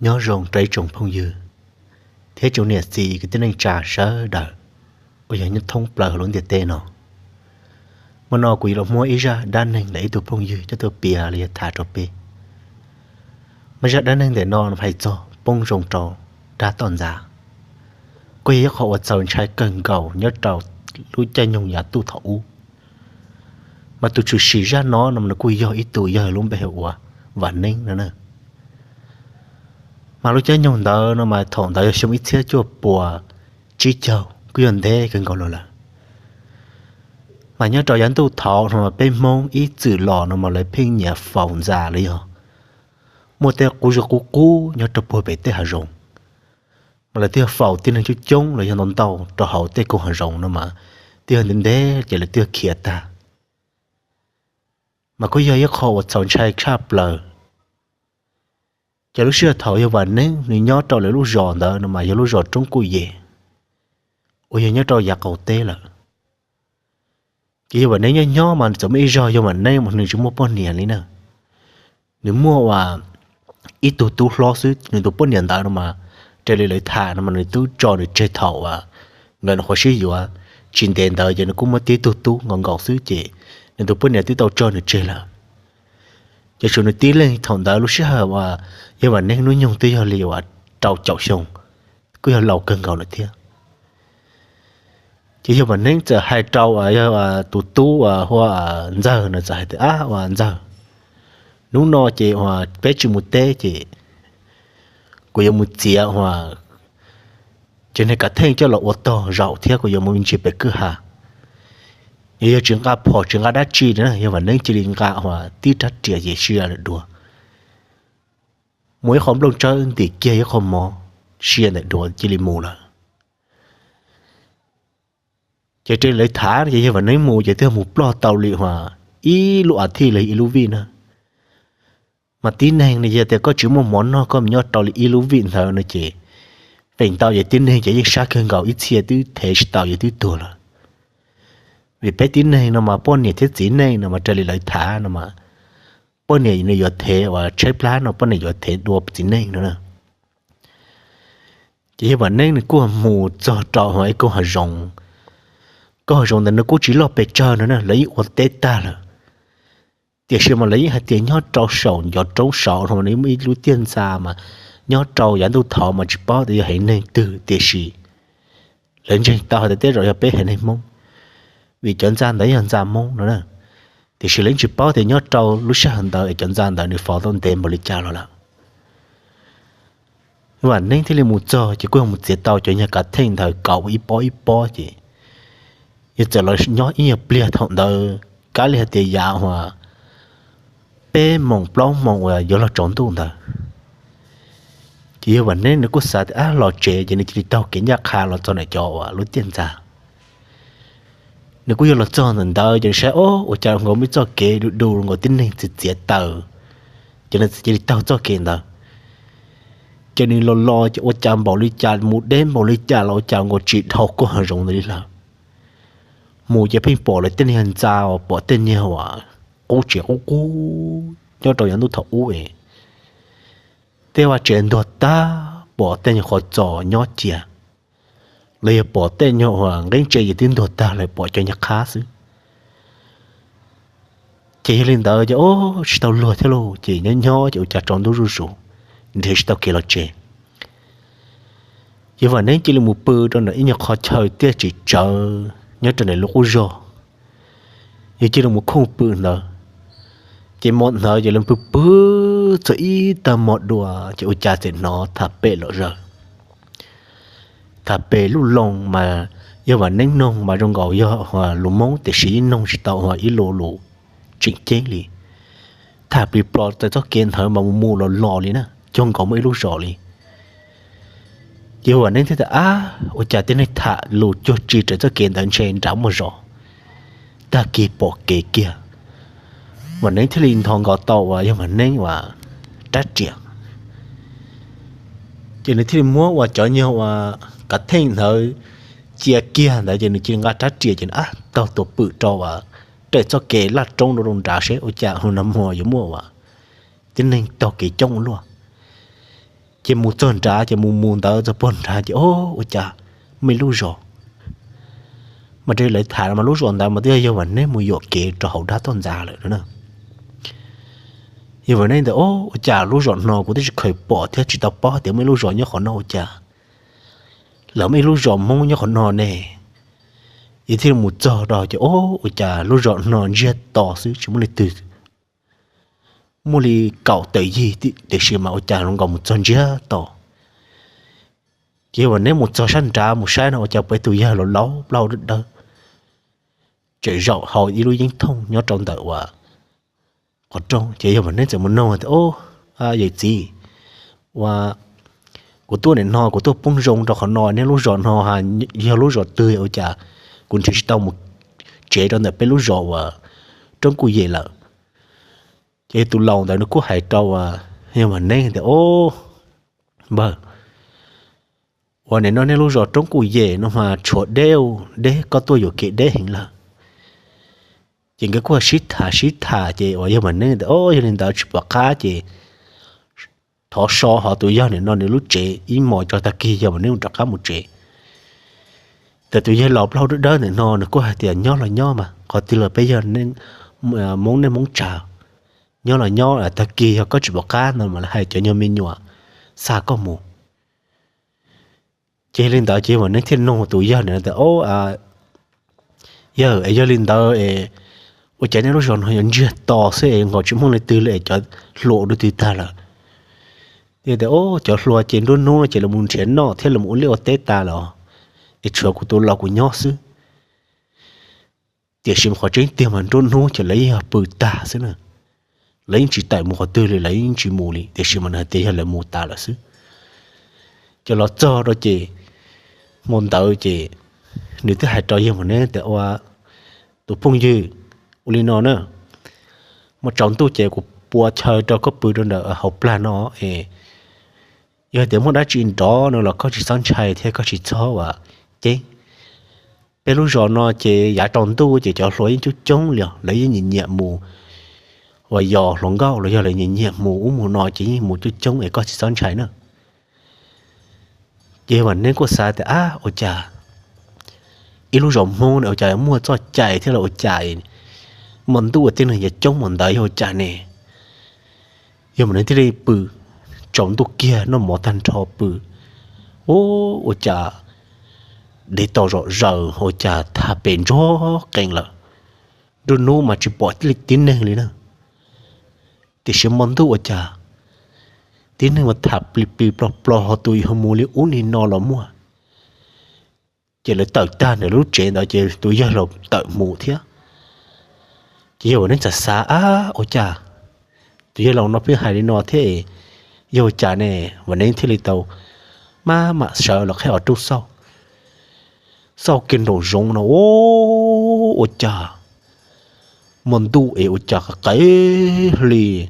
Nyob zoo rau ib tsoom phooj ywg thiab tsoom niam txiv kwv tij neej tsa sawv daws uas yog nyob thoob plaws lub ntiaj teb no. Hmo no kuv yuav los muab ib zaj dab neeg ntawm ib tug phooj ywg coj tuaj piav los yog tham rau peb. Mas zaj dab neeg ntawm no hais txog poob zoo rau dab toj ntxas, kuj yog ib qho uas txaus ntshai kawg nkaus nyob rau lub caij nyoog yav ntuj thaum ub. Mas tus tshwm sim zaj no no nws kuj yog ib tug yawg lub npe hu ua Vam Neeb no na. Mas lub caij nyoog ntawd no mas thaum ntawd yog xyoo ib txhiab cuaj puas tsib caug, kuj yog ntev kawg nkaus los lawm. Mas nyob rau yav ntuj thaum no peb Hmoob ib txwm los no mas lawv pheej nyiam faus ntxa los yog muaj tej qub zog qub qub nyob rau puag pem tej hav zoov. Mas lawv twb yog faus tib neeg coob coob los yog ntau ntau rau hauv tej koog hav zoov no mas twb yog ntev ntev ces lawv twb yog khiav tag. Mas kuj yog ib qho uas txaus ntshai tshaj plaws. Ces lub sij hawm thaum yawg Vam Neeb nws nyob rau lawv lub zos ntawd no mas yog lub zos Roob Kuj Yem uas yog nyob rau yav qaum teb lawm. Ces yawg Vam Neeb nyob nyob mas txawm muaj ib zaug yawg Vam Neeb mas nws tsis muaj poj niam li na. Nws muaj uas ib tug tub hlob xwb, nws tus poj niam ntawd no mas raws li lawv tham no mas nws twb tso nws tseg thaum uas nkawd nyuam qhuav sib yuav tsis ntev ntawd ces nws kuj muaj tib tug tub nkaus nkaus xwb ces nws tus poj niam twb tau tso nws tseg lawm. Ces tshuav nws tib leeg thaum ntawd lub sij hawm uas yawg Vam Neeb hnub nyoog twb yog li uas rau caum xyoo, kuj yog laus kawg nkaus lawm thiab. Ces yawg Vam Neeb txawm hais rau yawg tus tub uas hu ua Ntxawg no txawm hais tias, Ab, ua Ntxawg, hnub no ces uas peb tsis mus teb ces kuv yuav mus txiav uas cov niag kav theej coj los ua tog zaum thiab kuv yuav mus me ntsis pem kwj ha. Yog yawg tsis nqa phom tsis nqa dab tsi na, yawg Vam Neeb cia li nqa uas tib rab riam ces sia lawm dua, muaj ib qho nplooj tsawb ntim kiag ib qho mov sia ntawm dua cia li mus lawm. Ces raws li lawv tham ces yawg Vam Neeb mus ces twb mus ploj tau li uas ib lub as thiv los ib lub vij na. Mas tib neeg no yog tias koj tsis muaj mov noj koj mus nyob rau li ib lub vij ntawd no ces feem ntau ces tib neeg ces yeej sab kawg nkaus ib txhia twb thev tsis tau ces twb tuag lawm. Vim peb tib neeg no mas poj niam thiab txiv neej no mas raws li lawv tham no mas poj niam nws yuav thev uas tshaib plab no poj niam yuav thev dua txiv neej no na. Ces yawg Vam Neeb nws kuj mus txog rau ib koog hav zoov, koog hav zoov ntawd nws kuj tsis loj pes tsawg no na, lawv yeej ua teb tag lawm. Tiam sis mas lawv yeej hais tias nyob rau saum ncov roob saud no nws muaj ib lub tiaj ntxa mas nyob rau yav ntuj thaud mas tsis paub tias yog haiv neeg twg tiam sis lawv ntseeg tau hais tias tej zaum yog peb haiv neeg Hmoob, vim cov ntxa ntawd yog ntxa Hmoob no na. Tiam sis lawv yeej tsis paub tias nyob rau lub sij hawm ntawd es cov ntxa ntawd nws faus tau ntev npaum li cas los lawm. Vam Neeb thiaj li mus txog ces kuj yog mus txiav tau cov nyuag kav theej ntawd kaus ua ib pob ib pob ces yawg txawm los nyob ib nyuag pliag thaum ntawd, kab li hais tias yav uas peb moos plaub moos uas yuav luag tsaus ntuj ntawd. Ces yawg Vam Neeb nws kuj xav tias ab los tsev ces nws cia li taug kev ncaj qha los txog ntawm cov uas lub tiaj ntxa. Nws kuj yog los txog ntawm ntawd ces nws saib ob ua cas nkaus muaj ib txoj kev du du nkaus tib neeg txiav txiav taws, ces nws cia li taug txoj kev ntawd. Ces nws los los ces ua cas npaum li cas mus deb npaum li cas los ua cas nkaus tsis dhau koog hav zoov ntawd li lawm. Mus ces pheej pom lawv tej niag ntxa uas pom tej niag uas qub tsev qub qub nyob rau yav ntuj thaum ub es tej vaj tsev ntuag tag, pom tej nyuag qhov txos nyob cia, los yog pom tej nyuag uas nqeeb tsev ces twb ntuag tag lawm pom cov nyuag qhab xwb. Ces yog li ntawd ces ob tsis tau luag thiab lauj, ces nyob nyob ces ua cas tsaus ntuj zuj zus, nrhiav tsis tau kev los tsev. Ces Vam Neeb cia li mus pw rau ntawm ib nyuag qhov chaw tiaj tsis tsawv nyob rau ntawm lub qub zog. Yawg cia li mus khooj pw ntawd, ces hmo ntawd ces lawv pw pw txog ib tag hmo dua ces ua cas txawm hnov tham pem lom zog. Tham pem lub loo mas yog Vam Neeb noog mas zoo nkaus yog lus Hmoob tiam sis yeej noog tsis tau ib lo lus tseem ceeb li. Tham plig plo txawm txoj kev ntawd mas mus mus los los li na, cuag nkaus muaj ib lub zos li. Ces Vam Neeb thiaj tias ab, ua cas tib neeg tham lus cuag tsi raws txoj kev ntawd ntshe nram muaj zos, tag kis pom kev kiag. Vam Neeb thiaj li nthos nkaus tau uas yog Vam Neeb uas rab riam. Ces nws thiaj li muab uas cov nyuag uas kav theej ntawd cia kiag ntawd ces nws cia li nqa rab riam ces nws ab taug tuam pwm rau uas raws txoj kev laj roob rau nrad seb ua cas hu nag hmo yuav muaj uas tib neeg taug kev coob ua luaj. Ces mus txog nrad ces mus mus ntawd txog puag nrad ces o, ua cas muaj ib lub zos. Mas raws lawv tham mas lub zos ntawd mas twb yog Yawg Vam Neeb mus yuam kev rau hauv dab toj ntxas lawm no na. Yawg Vam Neeb ntawd o, ua cas lub zos no kuv twb tsis kheev pom thiab tsis tau paub tias muaj ib lub zos nyob qhov no ua cas lawv muaj ib lub zos Hmoob nyob qhov no ne. Yawg thiaj mus txog rau ces o, ua cas lub zos no ntsiag to xwb tsis muaj leej twg. Muaj li kaum tawm yig tiam sis mas ua cas hluas nkauj mus txog ntsiag to. Ces Yawg Vam Neeb mus txog sab nrad mus saib no ua cas pom tus yawg laus laus plaub hau dawb dawb tseem zaum hauv ib lub yeeb thooj nyob rau ntawm uas qhov rooj. Ces Yawg Vam Neeb txawm mus nug tias, Yawm txiv, ua kuv tuaj nim no kuv tuaj poob zoo rau qhov no, nej lub zos no yog lub zos twg ua cas kuv nrhiav tsis tau mus tsev rau ntawm peb lub zos uas Roob Kuj Yem lawm? Ces tus laus ntawd nws kuj hais rau Yawg Vam Neeb tias, O, npawg, ua nim no nej lub zos Roob Kuj Yem no mas tshuav deb, deb, koj tuaj yuam kev deb heev lawm. Ces nkawd kuj sib tham sib tham ces uas Yawg Vam Neeb tias, O, yog li ntawd tsis pom qab ces thov so hov tus yawg nim no nws lub tsev ib hmos tso tag kis Yawg Vam Neeb rov qab mus tsev. Tab tus yawg laus plaub hau dawb dawb ntawm no nws kuj hais tias, Nyob los nyob mas, qhov twg los peb yog Hmoob, nej Hmoob tsav, nyob los nyob, tag kis yog koj tsis pom qab no mas lawv hais cov nyuag me nyuam xa koj mus. Ces li ntawd ces Yawg Vam Neeb thiaj nug tus yawg ntawd tias, O, yawg, es yog li ntawd es ua cas nej lub zos no yuav ntsiag to xwb es nkaus tsis muaj leej twg li es cov hluas ua twg tag lawm? Tias, O, cov hluas ces nruab hnub ces lawv mus nrhiav noj thiab lawv mus ua liaj ua teb tas lawm, es tshuav kuv tus laus kuv nyob xwb. Tiam sis mas qhov tseeb tiag mas nruab hnub ces lawv yeej yog pw tag xwb na. Lawv yeej tsis tawm mus qhov twg li, lawv yeej tsis mus li, tiam sis mas nws hais tias yog lawv mus tas lawm xwb. Ces los txog rau ces hmo ntawd ces nws twb hais rau Yawg Vam Neeb tias, Ua, tus phooj ywg, ua li no na, hmo tsaus ntuj ces kuv pua chaw rau koj pw rau ntawm hauv plag no es yog tias muaj dab tsi nrov no los koj tsis txhob ntshai thiab koj tsis txhob ua ceeb. Peb lub zos no ces yav tsaus ntuj ces cov hluas yeej coob coob li, lawv yeej nyiam nyiam mus uas yos hluas nkauj los yog lawv nyiam nyiam mus ub mus no ces yeej mus coob coob es koj tsis txhob ntshai na. Ces Yawg Vam Neeb kuj xav tias, Ab, ua cas ib lub zos Hmoob ne ua cas muaj txoj cai thiab los ua cas hmo ntuj tib neeg yuav coob mus ntawd yog ua cas ne? Yawg Vam Neeb thiaj li pw, tsaus ntuj kiag noj mov tag nrho pw, ua cas dev tau zom zaws ua cas tham pem ntsuag qees lawm. Nruab hnub mas tsis pom tib neeg li na, tiam sis hmo ntuj ua cas tib neeg mas tham plig plig plog plog ho tus yog mus li ub li no los muaj. Ces lawv tawm tag ntawm lub tsev ntawd ces tus yawg laus tawm mus thiab. Ces Yawg Vam Neeb txawm xav, Ab, ua cas tus yawg laus no pheej hais li no thiab, yog ua cas ne? Vam Neeb thiaj li tau maj mam sawv los qhib qhov rooj xauj, xauj kiag nraum zoov no, ua cas hmo ntuj es ua cas qab qab hli,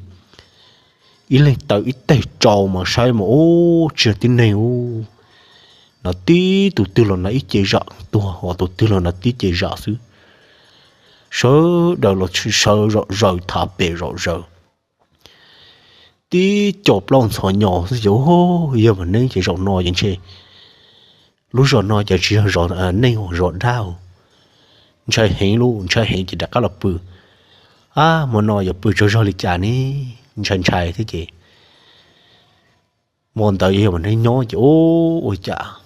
ib leeg taw ib teg tsau mas saib mas ub tsis yog tib neeg ub, no tib tus twg los no ib ce zam tuag, tus twg los no tib ce zam xwb. Sawv daws los sawv zom zaws tham pem zom zaws, tib co plaub ntxhov nyo xwb ces, Yawg Vam Neeb, ces zaum no ces ntshe lub zos no ces tsis yog zos neeg, zos dab, ntshai heev lauj, ntshai heev ces rov qab los pw. Ab, hmo no yuav pw tsaug zog li cas ne? Ntshai ntshai thiab ces hmo ntawd Yawg Vam Neeb nyob ces ua cas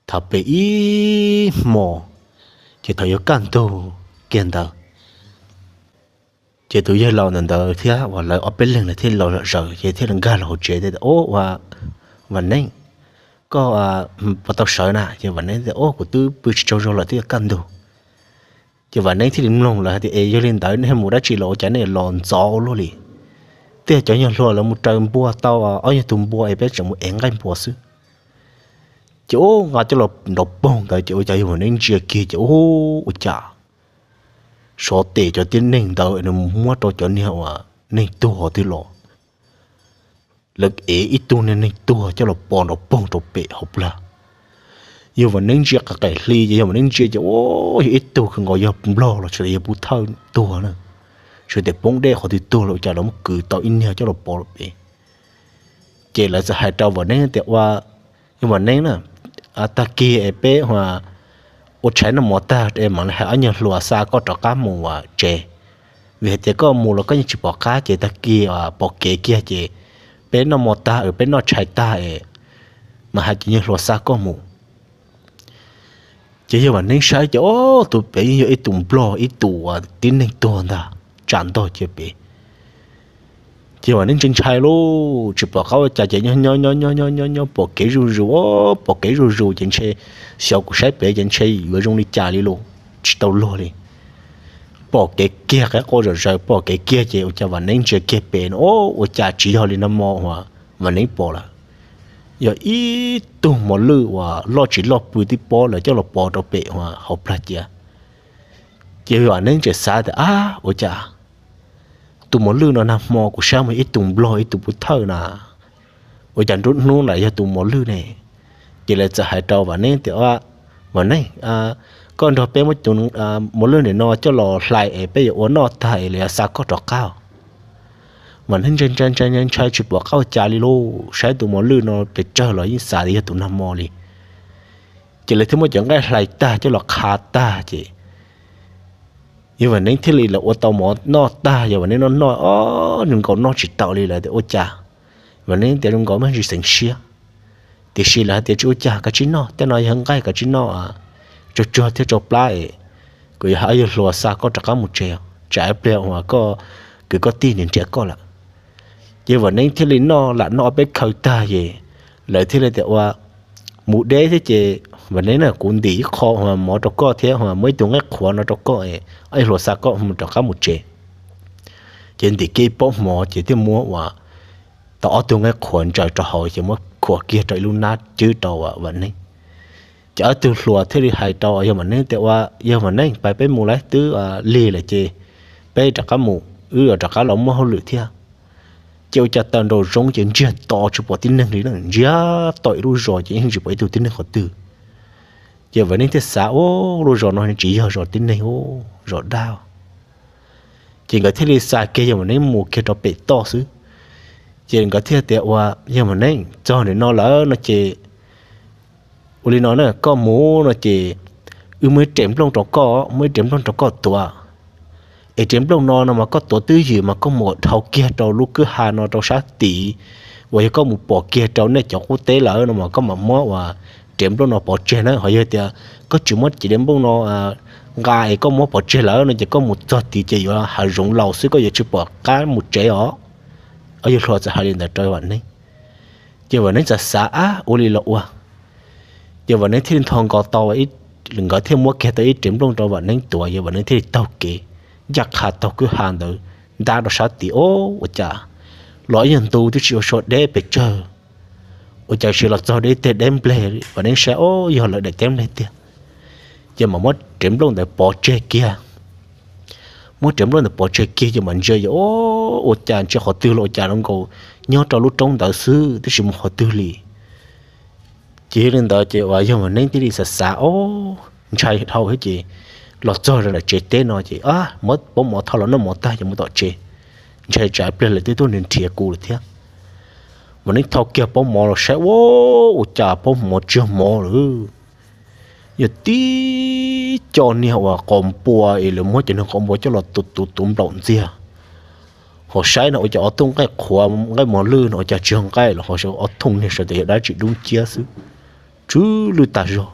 tham pem ib hmos, ces thaum yuav kaj ntug kiag ntawd ces tus yawg laus ntawd thiab uas lawv ob peb leeg lawv thiaj los zom zaws ces thiaj li nkag los hauv tsev tias, Ua, Vam Neeb, koj puas tau sawv na? Ces Vam Neeb tias, Ua, kuv twb pw tsis tsaug zog lawm twb yuav kaj ntug. Ces Vam Neeb thiaj li mloog lawv hais tias, Es yog li ntawd nej mus dab tsi los ua cas nej los ntxov ua luaj li? Twb yog cov nyuag hluas lawv mus raws npua tau ob nyuag tus npua es peb tseem mus ev nqaij npua xwb. Ces ua nqa coj los nrov poog ntawd ces ua cas Yawg Vam Neeb ntsia kiag ces ua cas sov tes cov tib neeg ntawd nws mus muab rau cov niag uas neeg tuag twg los, lawv ev ib tug niag neeg tuag coj los pov nrov poog rau pem hauv plag. Yawg Vam Neeb ntsia qab qab hli ces Yawg Vam Neeb ntsia ces ua yog ib tug kawg nkaus yog nplog los sis yog pov thawj tuag na, sawv tes poob dej qhov twg tuag los ua cas lawv muab kwv tau ib niag coj los pov rau pem. Ces lawv txawm hais rau Vam Neeb tias, Ua, yog Vam Neeb na, tag kis es peb ua tshais noj mov tag es mam li hais ob nyuag hluas xa koj rov qab mus tsev, vim hais tias koj mus los koj yeej tsis pom qab ces tag kis pom kev kiag ces peb noj mov tag, peb noj tshais tag es mam hais cov nyuag hluas xa koj mus. Ces yawg Vam Neeb saib ces, o, tus pem yeej yog ib tus nplog ib tus uas tib neeg tuag ntag, tsam ntog cia pem. Ces Vam Neeb ntshai ntshai lauj, tsis pom qab ua cas ces nyob nyob nyob nyob nyob nyob pom kev zuj zus, pom kev zuj zus ces ntshe xyov kuv saib pem ces ntshe yuav zoo li cas li lauj, tsis tau luag li. Pom kev kiag qab qua zom zaws, pom kev kiag ces ua cas Vam Neeb ntsia kiag pem no, o, ua cas tsis yog li no mog, uas Vam Neeb pom lawm yog ib tug mos lwj uas loj tsis loj pw tib pob lawv coj los pov rau pem uas hauv plag cia. Ces Vam Neeb tseem xav tias, Ab, ua cas tus mos lwj no nag hmo kuv saib mas ib tug nplog ib tug pov thawj na, ua cas nruab hnub lam yog tus mos lwj ne? Ces lawv txawm hais rau Vam Neeb tias, Vam Neeb, koj nrog peb muab tus mos lwj nim no coj los hlais es peb yuav ua noj tag es lawv yuav xa koj rov qab. Vam Neeb ntshai ntshai ntshai ntshai tsis pom qab ua cas li lauj, saib tus mos lwj no pes tsawg los yeej xav tias yog tus nag hmo li. Ces lawv thiaj muab cov nqaij hlais tag coj los qha tag ces yawg Vam Neeb thiaj li lawv ua tau mov noj tag, yawg Vam Neeb noj noj, o, zoo nkaus noj tsis tau li lawm tias ua cas. Vam Neeb tias zoo nkaus muaj ntsis xeev siab, tiam sis lawv hais tias tsis ua cas, kav tsij noj, tej no yog nqaij, kav tsij noj, tsuag tsuag thiab tsau plab es kuv yuav hais ob yawg hluas xa koj rov qab mus tsev, tsam ib pliag uas koj kwv koj tij nrhiav koj lawm. Ces Vam Neeb thiaj li noj lam noj ob peb khaw tag ces lawv thiaj li tias ua mus deb thiab ces Vam Neeb na, kuv ntim ib qho mov rau koj thiab muab ib tug nqaij qhuav no rau koj, ob yawg hluas xa koj mus rov qab mus tsev. Ces ntim kiag ib pob mov ces thiaj muab ua tau ob tug nqaij qhuav ntsaws rau hauv ces muab khuam kiag rau ib lub hnab cwb rau Vam Neeb. Ces ob tug hluas thiaj li hais rau yawg Vam Neeb tias ua, yawg Vam Neeb, pab peb mus lawm, twb lig lawm ces peb rov qab mus, wb yuav rov qab los muaj hauj lwm thiab. Ces ua cas tawm nraum zoov ces ntsiag to tsis pom tib neeg li na, ntsiag to ib lub zos ces yeej tsis pom ib tug tib neeg qhov twg. Ces Vam Neeb thiaj xav, u, lub zos no tsis yog zos tib neeg, u, zos dab. Ces nkawd thiaj li xa kiag yawg Vam Neeb mus kiag rau pem toj xwb. Ces nkawd thiaj tias ua, yawg Vam Neeb, txog ntawm no lawm no ces ua li no na, koj mus no ces wb muaj ib rev nplooj rau koj, muaj ib rev nplooj rau koj tuav. Es rev nplooj no no mas koj tuav twb ywm mas koj mus dhau kiag rau lub kwj ha no rau sab tid, uas yog koj mus pom kiag rau nej cov qub teb lawm no mas koj mam muab ua rev nplooj no pov tseg na. Ho yog tias koj tsis muab cov rev nplooj no nqa es koj muab pov tseg lawm no ces koj mus txog tid ces yuav hav zoov laus xwb, koj yuav tsis pom qab mus tsev os. Ob yawg hluas txawm hais li ntawd rau Vam Neeb. Ces Vam Neeb txawm xav, ab, ua li los ua. Ces Vam Neeb thiaj li nthos nkaus tau, nkawd thiaj muab kiag tau ib rev nplooj rau Vam Neeb tuav, yawg Vam Neeb thiaj li taug kev ncaj qha taug kwj ha ntawd ntab rau sab tid, o, ua cas los ib nyuag ntu twb tsis ua so deb pes tsawg, ua cas sis los txog deb teg deb nplej. Vam Neeb saib, o, yog lawv daim teb nplej tiag. Ces mam muab rev nplooj ntawd pov tseg kiag. Muab rev nplooj ntawd pov tseg kiag ces mam ntsia, o, ua cas ntsia qhov twg los ua cas zoo nkaus nyob rau lub roob ntawd xwb, twb tsis mus qhov twg li. Ces yog li ntawd ces uas yawg Vam Neeb thiaj li xav xav, o, ntshai dhau thiab ces los txog rau ntawm tsev teb no ces muab pob mov thau los noj mov tag ces mus tom tsev, ntshai tsam pliag lawv twb tuaj nrhiav kuv lawm thiab. Vam Neeb thau kiag pob mov los saib, ua, ua cas pob mov tsis yog mov lawm, yog tib co niag uas qos npua es lawv muab cov niag qos npua coj los tuv tuv tuv nplaum ntxiag. Ho saib no ua cas ob tug nqaij qhuav nqaij mos lwj no ua cas tsis yog nqaij los ho ob tug niag sawv tes yog dab tsi dub nciab xwb, tsw lwj tas zog.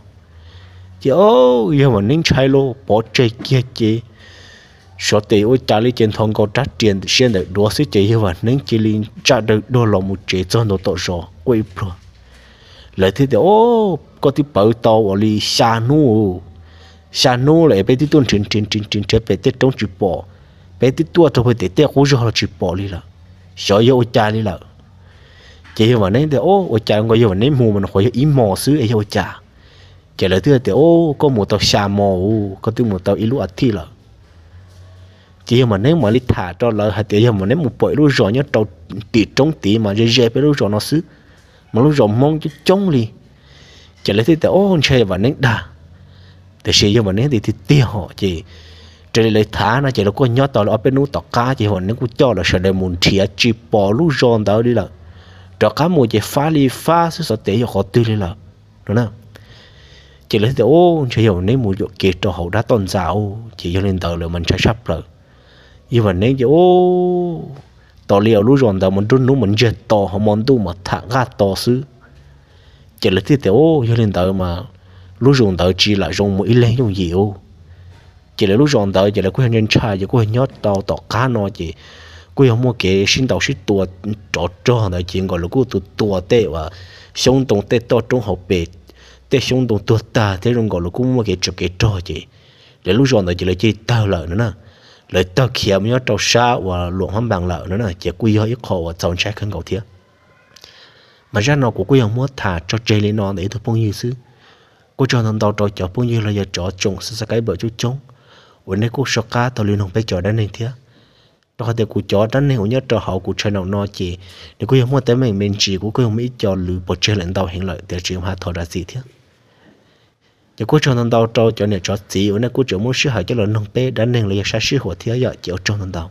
Ces yawg Vam Neeb ntshai los pov tseg kiag ces sawv tes ua cas li ces nthos nkaus rab riam siab ntawm duav xwb ces yawg Vam Neeb cia li ntsaj dawg duag los mus tsev txog ntua tom zos quaj ib pluag. Lawv thiaj tias, o, koj twb pawv tau ua li xya hnub, xya hnub lawm es peb twb tuaj nrhiav nrhiav nrhiav nrhiav pem tej roob tsis pom, peb twb tuaj rau pem tej qub zog los tsis pom li lawm, xyov yog ua cas li lawm. Ces yawg Vam Neeb tias, o, ua cas nkaus yawg Vam Neeb mus mas nyuam qhuav yog ib hmos xwb es yog ua cas? Ces lawv twb tias, o, koj mus tau xya hmo, koj twb mus tau ib lub a thiv lawm. Ces yawg Vam Neeb mam li tham rau lawv hais tias yawg Vam Neeb mus pom ib lub zos nyob rau tim roob tid mas ze ze peb lub zos no xwb, mas lub zos Hmoob coob coob li. Ces lawv thiaj tias, o, ntshe Vam Neeb dag. Tiam sis yawg Vam Neeb tiag tiag hos ces raws li lawv tham no ces lawv kuj nyob tau li ob peb hnub tom qab ces yawg Vam Neeb kuj coj lawv sawv daws mus nrhiav tsis pom lub zos ntawd li lawm. rov qab mus ces fab li fab xwb, xyov tes yog qhov twg li lawm no na. Ces lawv thiaj tias, Ub, ntshe yog neb mus yuam kev rau hauv dab toj ntxas ub, ces yog li ntawd lawv mas ntshai tshaj plaws. Yog vam neb ces ub, tos li lub zos ntawd mas nruab hnub mas ntsiag to, ho hmo ntuj mas tham nqaj to xwb. Ces lawv thiaj tias, Ub, yog li ntawd mas lub zos ntawd tsis lam zoo mus ib leeg yooj yim ub. Ces lawv lub zos ntawd ces lawv kuj yog ntshai ntshai, ces kuj yog nyob tau tom qab no ces kuj yog muaj kev sib ntaus sib tua rov rog ntawd ces nkaus lawv kuj tus tua tej uas xyoob ntoo tej toj roob hauv pes, tej xyoob ntoo tuag tag thiab zoo nkaus lawv kuj muaj kev tsov kev rog ces lawv lub zos ntawd ces lawv cia li tawg lawm no na. Lawv tawg khiav mus nyob rau sab uas Luam Hmab Npas lawm no na, ces kuj yog ib qho uas txaus ntshai kawg nkaus thiab. Mas zaj no kuv kuj yog muab tham tso tseg li no ntawm ib tug phooj ywg xwb. Kuj tsaug ntau ntau rau cov phooj ywg los yog cov tsoom subscriber coob coob uas nej kuj soj qab tau li noog peb cov dab neeg thiab. Rau qhov tias kuv cov dab neeg uas nyob rau hauv kuv channel no ces nws kuj yog muaj teeb meem me ntsis, kuv kuj yog muaj ib co lwm pov tseg lawm ntau heev lawm tiam sis ha thov zam txim thiab. Ces kuj tsaug ntau ntau rau cov niam cov txiv uas nej kuj tseem muab sij hawm coj los noog peb dab neeg los yog sab sij huam thiab yom, ces ua tsaug ntau ntau.